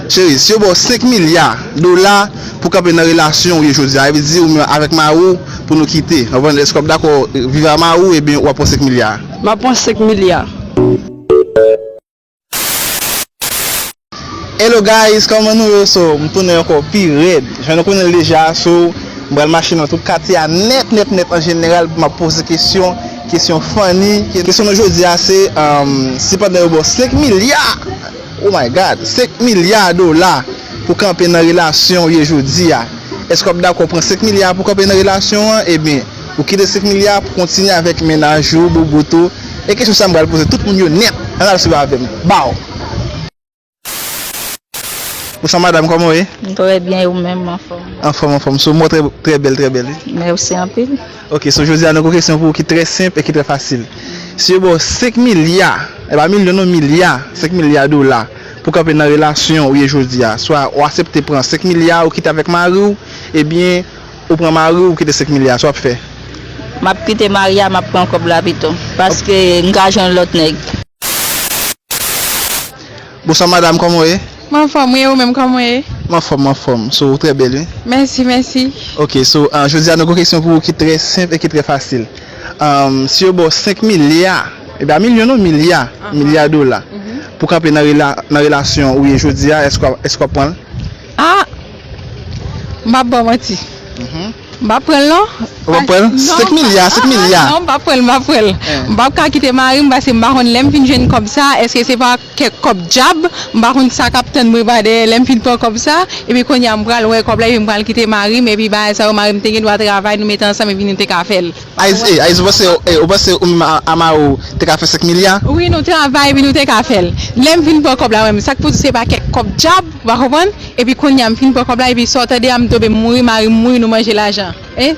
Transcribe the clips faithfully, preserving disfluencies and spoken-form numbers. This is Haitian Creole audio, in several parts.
Cheri, si yo ba w senk milya dola pou kanpe nan relasyon ou ye jodi a, sa vle di ou menm avèk mari w pou nou kite. Ou konprann? Èske w ap dakò viv a mari w, ebyen w ap pran senk milya? M ap pran senk milya. Hello guys, kòman nou ye? So, m tounen ankò pi rèd. Jan nou konnen l deja, so, m pral mache nan tout katye a nèt, nèt, nèt an jeneral pou m ap poze kesyon, kesyon funny. Kesyon nou jodi a se, um, si pandan yo ba w senk milya, oh my God, senk milya dola pou kanpe nan relasyon ou ye jodi a, èske w ap dakò pran senk milya pou kanpe nan relasyon an? Ebyen, ou kite senk milya pou kontinye avèk mennaj ou, boubout ou? E kesyon sa a m pral poze tout moun yo nèt. Ann al swiv avè m. Baw! Bonswa madanm, kòman w ye? M trè byen, e ou menm, anfòm? Anfòm, anfòm. So, m wè w trè, trè bèl, trè bèl, wi. Mèsi anpil. Ok, so jodi a nou gen yon kesyon pou ou ki trè senp e ki trè fasil. Si yo ba w senk milya, e pa milyon non, milya, senk milya dola pou kanpe nan relasyon ou ye jodi a, swa ou aksepte pran senk milya ou kite avèk mari w, ebyen ou pran mari w, ou kite senk milya, sa w ap fè? M ap kite mari a, m ap pran kòb la pito, paske m ka jwenn lòt nèg. Bonswa madanm, kòman w ye? M anfòm, wi, e ou menm, kòman w ye? M anfòm, m anfòm. So, ou trè bèl, wi. Mèsi, mèsi. Ok, so, ah, jodi a nou gen yon kesyon pou ou ki trè senp e ki trè fasil. Um, si yo ba w senk milya, e pa milyon non, milya, milya dola, pou kanpe nan rela-, nan relasyon ou ye jodi a, èske w ap, èske w ap pran l? Ah! M p ap ba w manti. M p ap pran l non. Ou p ap pran l? Senk milya, senk milya. Non, m p ap pran l, m p ap pran l. M p ap ka kite mari m paske m pa konn lè m fin jwenn kòb sa, èske se pa kèk kòb djab, m pa konn sa k ap tann mwen pa dèyè lè m fin pran kòb sa, epi kounye a m pral wè kòb la, epi m pral kite mari m, epi bagay sa yo, mari m te gen dwa travay, nou mete ansanm, epi nou te ka fè l. Ayiti, eh, Ayiti, ou panse, eh, ou panse ou menm a, a mari w te ka fè senk milya? Wi, nou travay, epi nou te ka fè l. Lè m fin pran kòb la, mwen, sa k pou di se pa kèk kòb djab, ou pa konprann? Epi kounye a, m fin pran kòb la, epi sa w tande a, m tonbe, m mouri, mari m mouri, nou manje lajan. Eh?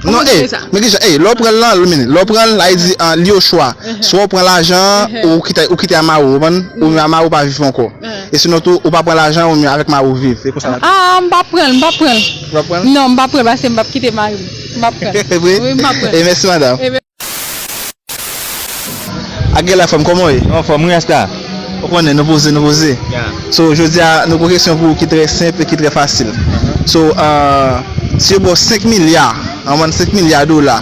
Non, eh, men kijan, eh, lè w pran l lan, lè w pran l, la, li di, ah, li o chwa. Swa w pran lajan an, ou kite, ou kite a mari w, ou konprann? Ou menm a mari w pa viv ankò. E sinon tou, ou pa pran lajan an, ou menm avèk mari w viv. E konsa. Ah, m p ap pran l, m p ap pran l. Ou p ap pran l? Non, m p ap pran l, paske m p ap kite mari m. M p ap pran l. Vre? Wi, m p ap pran l. E mèsi, madanm. Ak gen la fanm, kòman w ye? Anfòm, wi, Rasta. Ou konnen, nou poze, nou poze. So, jodi a, nou gen yon kesyon pou ou ki trè senp e ki trè fasil. So, ah, si yo ba w senk milya, ann, senk milya dola,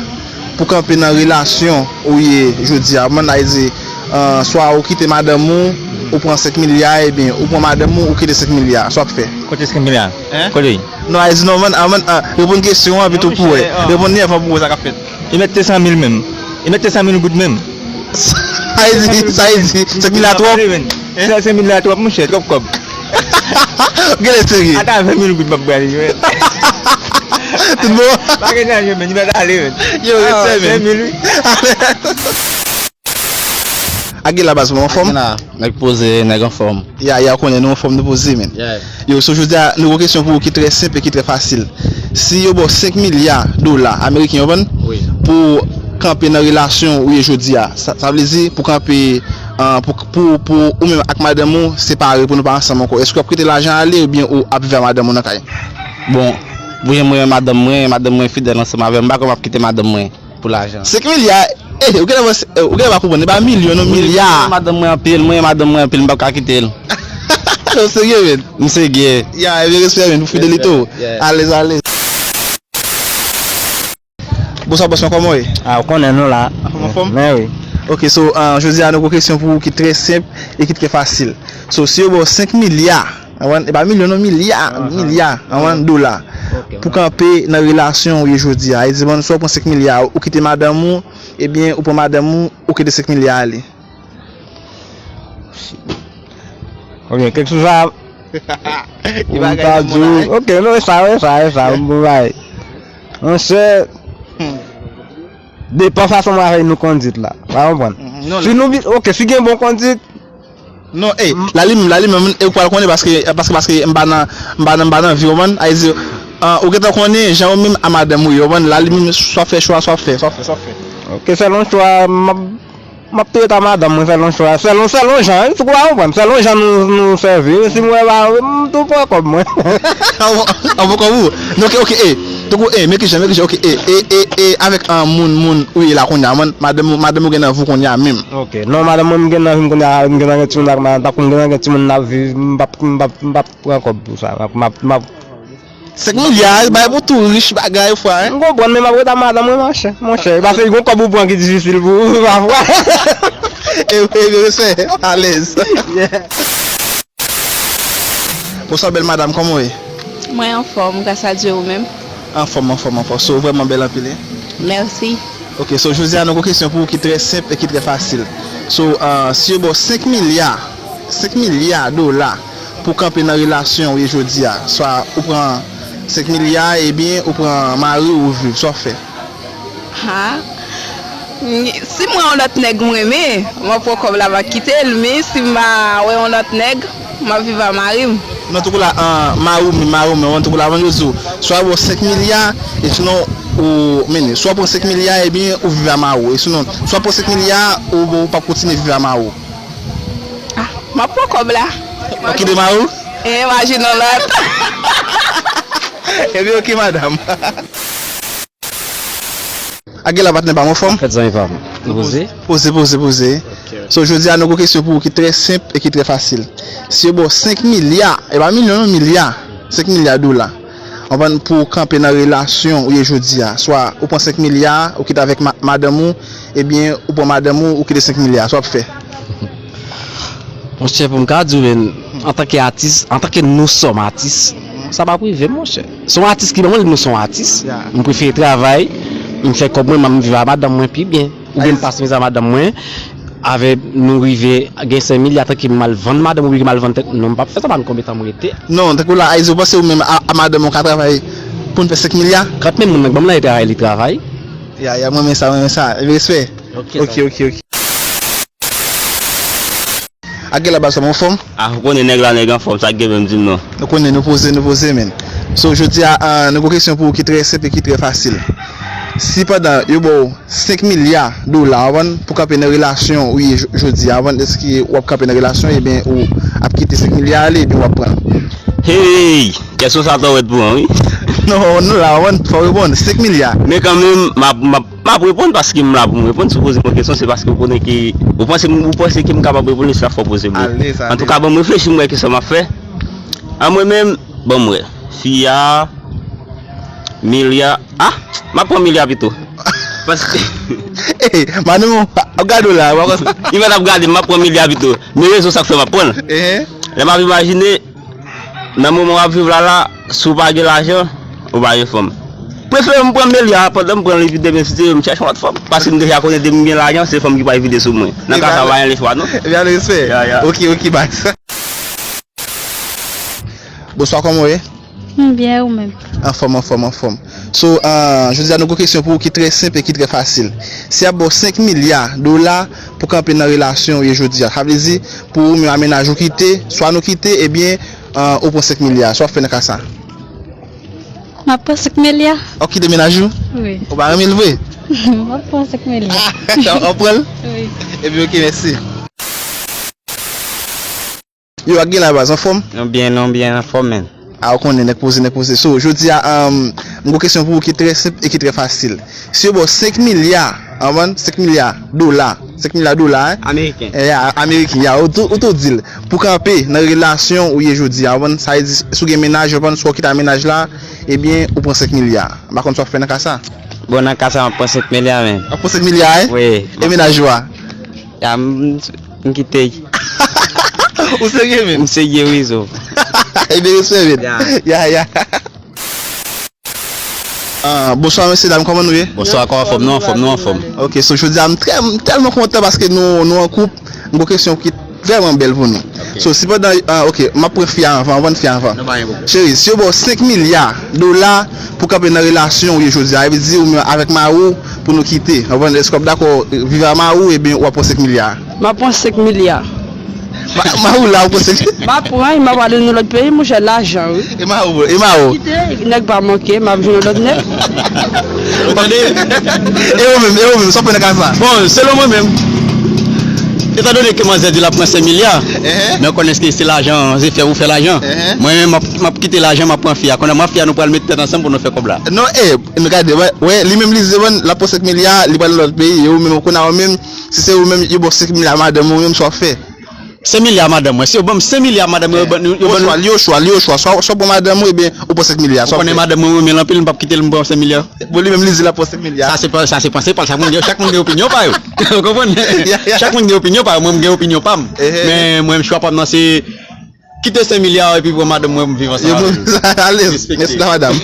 pou kanpe nan relasyon ou ye jodi a, ann, sa vle di, ah, swa ou kite madanm ou, ou pran senk milya, ebyen, ou pran madanm ou, ou kite senk milya, sa w ap fè? Kote senk milya? Kote l? Non, sa vle di, non, ann, ann, ah, reponn kesyon an, epi tou pou wè. Reponn li anvan pou wè sa k ap fèt. Li mèt te san mil menm. Li mèt te san mil goud menm. Sa vle di, sa vle di, senk mil la twòp. Senk mil la twòp, monchè, twòp kòb. Genlè serye. Ata ven mil goud m ap ba li, men. Tout bon? Pa gen anyen, men, li mèt ale, men. Yo, ret fèmen. Ven mil, wi. Ak gen la baz, ou anfòm? Ak gen la, nèg poze, nèg anfòm. Ya, ya, ou konnen nou anfòm, nou poze, men. Yo, so jodi a, nou gen yon kesyon pou ou ki trè senp e ki trè fasil. Si yo ba w senk milya dola ameriken, ou konprann? Wi. Pou kanpe nan relasyon ou ye jodi a. Sa, sa vle di pou kanpe, ah, pou, pou, pou ou menm ak madanm ou separe, pou nou pa ansanm ankò. Èske w ap kite lajan ale oubyen ou ap viv a madanm ou nan kay? Bon, pou jan mwen renmen madanm mwen, madanm mwen fidèl ansanm avè m, m pa kwè m ap kite madanm mwen pou lajan. Senk milya, eh, ou genlè, eh, ou genlè pa konprann, e pa milyon, non, milya. Mwen renmen madanm mwen anpil, mwen renmen madanm mwen anpil, m p ap ka kite l. Ou serye, men? M serye. Ya, ebyen, respè, men, pou fidelite w. Alèz, alèz. Bonswa, bòs mwen, kòman w ye? Ah, ou konnen nou la. Anfòm, anfòm? Men wi. Ok, so, ah, jodi a, nou gen yon kesyon pou ou ki trè senp e ki trè fasil. So, si yo ba w senk milya, ann, e pa milyon, non, milya, milya, ann, dola, pou kanpe nan relasyon ou ye jodi a. E di, bon, swa w pran senk milya, ou kite madanm ou, ebyen, ou pran madanm ou, ou kite senk milya ale. Oubyen kèk sou sa. Ki bagay nan mond la, hein? Ok, non, e sa, e sa, e sa, bon bagay. Monchè, depan fason m avè nou kondit la. Ou pa konprann? Si nou bi-, ok, si gen bon kondit. Non, ey, la li menm, la li menm, e ou pral konnen paske, paske, paske m pa nan, m pa nan, m pa nan vi w, ou konprann? Sa vle di, ah, ou gentan konnen jan ou menm a madanm ou ye, ou konprann? La li menm, swa fè chwa, swa fè, swa fè, swa fè. Ok, sèlon chwa, m ap M ap tou ret a madanm mwen, sèlon chwa, sèlon, sèlon jan, wi, ou konprann, sèlon jan nou, nou sèvi, wi, si mwen pa, m tou pran kòb mwen. An bon, an bon kòb ou? Non, ok, ok, e, Tankou, e, men kijan, men kijan, oke, e, e, e, e, avèk, an, moun, moun ou ye la kounye a, man, madanm, madanm ou gen nan vi w kounye a menm. Oke, non, madanm mwen, m gen nan vi m kounye a, m gen nan gen timoun ak madanm, tankou m gen nan gen timoun n ap viv, m p ap, m p ap, m p ap pran kòb pou sa, m ap, m ap, m ap. Senk milya, bay pou tou rich bagay, frè, en. M konprann, men m ap ret ak madanm mwen, monchè, monchè, paske gon kòb ou pran ki difisil pou ou, pafwa. E, e, e, se alèz. Bonswa, bèl madanm, kòman w ye? Mwen anfòm, gras a Dye, ou menm? Anfòm, anfòm, anfòm. So, ou vrèman bèl anpil, wi. Mèsi. Ok, so, jodi a, nou gon kesyon pou ou ki trè senp e ki trè fasil. So, ah, si yo ba w senk milya, senk milya dola pou kanpe nan relasyon ou ye jodi a, swa ou pran senk milya, ebyen, ou pran mari w viv, sa w ap fè? Ha? Si m wè yon lòt nèg m renmen, m ap pran kòb la, m ap kite l, men si m pa wè yon lòt nèg, m ap viv a mari m. Non, tankou la, an, mari w, mari w, men tankou la, avan yo di w, swa yo ba w senk milya, e sinon, ou, men, swa w pran senk milya, ebyen, ou viv a mari w, e sinon, swa w pran senk milya, ou, ou p ap kontinye viv a mari w. Ah, m ap pran kòb la. W ap kite mari w? E, imajine yon lòt. Ebyen, ok, madanm. Ak gen la patnè pa m, anfòm? Fèt zanmi pa m. Nou poze? Poze, poze, poze. Ok. So, jodi a, nou gon kesyon pou ou ki trè senp e ki trè fasil. Si yo ba w senk milya, e pa milyon, non, milya, senk milya dola, w konprann, pou w kanpe nan relasyon ou ye jodi a, swa ou pran senk milya, ou kite avèk ma-, madanm ou, ebyen, ou pran madanm ou, ou kite senk milya, sa w ap fè? Monchè, pou m ka di w, men, antanke atis, antanke nou sòm atis, sa p ap rive, monchè. Se yon atis ki ban mwen li, nou se yon atis. Ya. M prefere travay, m fè kòb mwen, m viv a madanm mwen pi byen. Oubyen m pase mizè a madanm mwen, avè nou rive gen senk milya, tanke m al vann madanm oubyen m al vann tèt, non, m p ap fè sa, pa m konbyen tan m rete. Non, tankou la, Ayiti, ou panse ou menm a, a madanm ou ka travay pou n fè senk milya? Kanmenm, moun nan k ban m la, li travay, li travay. Ya, ya, mwen renmen sa, mwen renmen sa. Respè. Ok, ok, ok, ok. Ak gen la baz, kòman w, anfòm? Ah, ou konnen nèg la, nèg anfòm, sa k gen menm, di m non. Nou konnen, nou poze, nou poze, men. So, jodi a, ah, nou gon kesyon pou ou ki trè senp e ki trè fasil. Si pandan yo ba w senk milya dola, w konprann, pou kanpe nan relasyon ou ye jo-, jodi a, w konprann, èske w ap kanpe nan relasyon, ebyen ou ap kite senk milya ale, ebyen w ap pran? Hey! Kèsyon sa twò rèd pou mwen, wi. Non, nou la, w konprann, fò w reponn. Senk milya. Men kanmenm, m ap, m ap M ap reponn paske m la pou m reponn. Si w poze m yon kesyon, se paske w konnen ke, ou panse, ou panse ke m kapab reponn li, se la fò w poze m li. Alèz, alèz. Antouka, ban m reflechi, m wè kisa m ap fè. An mwen menm, ban m wè. Fi a, milya, ah, m ap pran milya pito. Paske Ey, madanm ou ap gade w la, w pa konn sa. Li mèt ap gade m, m ap pran milya pito. Men rezon sa k fè m ap pran l. Ehe. Lè m ap imajine, nan moman w ap viv la la, si w pa gen lajan, ou pa gen fanm. Prefere m pran milya a, pandan m pran l epi demen si Dye vle m chèche yon lòt fanm. Paske m deja konnen depi m gen lajan, se fanm ki pral vide sou mwen. Nan ka sa, pa gen lechwa non. Ebyen, respè. Ya, ya. Ok, ok, baz. Bonswa, kòman w ye? M byen, ou menm? Anfòm, anfòm, anfòm. So, ah, jodi a nou gon kesyon pou ou ki trè senp e ki trè fasil. Si y ap ba w senk milya dola pou kanpe nan relasyon ou ye jodi a, sa vle di pou ou menm a mennaj ou kite, swa nou kite, ebyen, ah, ou pran senk milya, sa w ap fè nan ka sa? M ap pran senk milya. W ap kite mennaj ou? Wi. Ou pa renmen l vre? M ap pran senk milya. Ah, w ap pran l? Wi. Ebyen, ok, mèsi. Yo, ak gen la baz, anfòm? Nou byen, nou byen, anfòm, men. A, ou konnen, nèg poze, nèg poze. So, jodi a, um, m gon kesyon pou ou ki trè senp e ki trè fasil. Si yo ba w senk milya, w konprann, senk milya dola, senk milya dola, en? Ameriken. E, ya, ameriken, ya, ou tou, ou tou di l. Pou kanpe nan relasyon ou ye jodi a, w konprann, sa vle di, si w gen mennaj, w konprann, swa w kite a mennaj la, ebyen, ou pran senk milya. M pa konn sa w ap fè nan ka sa. Bon, nan ka sa, m ap pran senk milya, men. W ap pran senk milya, en? Wi. E mennaj ou a? Ya, m, m kite. Ou serye menm? M serye, wi, zo. Ebyen, respè, men. Ya. Ya, ya. Ah, bonswa, mesye dam, kòman nou ye? Bonswa, kòman anfòm? Nou anfòm, nou anfòm. Ok, so, jodi a, m trè, m tèlman kontan paske nou, nou an koup. M gon kesyon ki vrèman bèl pou nou. Ok. So, si pandan, ah, ok, m ap pran fi a anvan, anvan fi a anvan. Nou pa gen pwoblèm. Cheri, si yo ba w senk milya dola pou kanpe nan relasyon ou ye jodi a, sa vle di ou menm avèk mari w pou nou kite. Ou konprann? Èske w ap dakò viv a mari w, ebyen w ap pran senk milya? M ap pran senk milya. Ma-, mari w la, ou pran senk? M ap pran, m ap ale nan lòt peyi, monchè, lajan, wi. E mari w, e mari w? Kite, nèg pa manke, m ap jwenn yon lòt nèg. Ou tande? E ou menm, e ou menm, sa w ap fè nan ka sa? Bon, selon mwen menm, Etandone ke manzè di l ap pran senk milya, men w konnen ke se lajan, se fè pou fè lajan. Mwen menm, m ap, m ap kite lajan, m ap pran fi a. Konnen mwen ak fi a, nou pral met tèt ansanm pou nou fè kòb la. Non, e, nou gade, wè, wè, li menm li di, bon, l ap pran senk milya, li pral nan lòt peyi, e ou menm, ou konnen ou menm, si se ou menm, yo ba w senk milya madanm ou menm, sa w ap fè? Senk milya madanm mwen, si yo ban m senk milya madanm mwen, yo ban, yo ban nou. Li ochwa, li ochwa, swa, swa w pran madanm ou, ebyen, ou pran senk milya, sa w ap fè? Ou konnen madanm mwen renmen l anpil, m p ap kite l, m pran senk milya. Bon, li menm li di l ap pran senk milya. Sa se pa, sa se panse pa l, sa moun gen, chak moun gen opinyon pa yo. Ou konprann? Chak moun gen opinyon pa yo, mwen m gen opinyon pa m. Men mwen, chwa pa m nan se kite senk milya epi pran madanm mwen pou m viv ansanm avè l. Alèz, mèsi la madanm.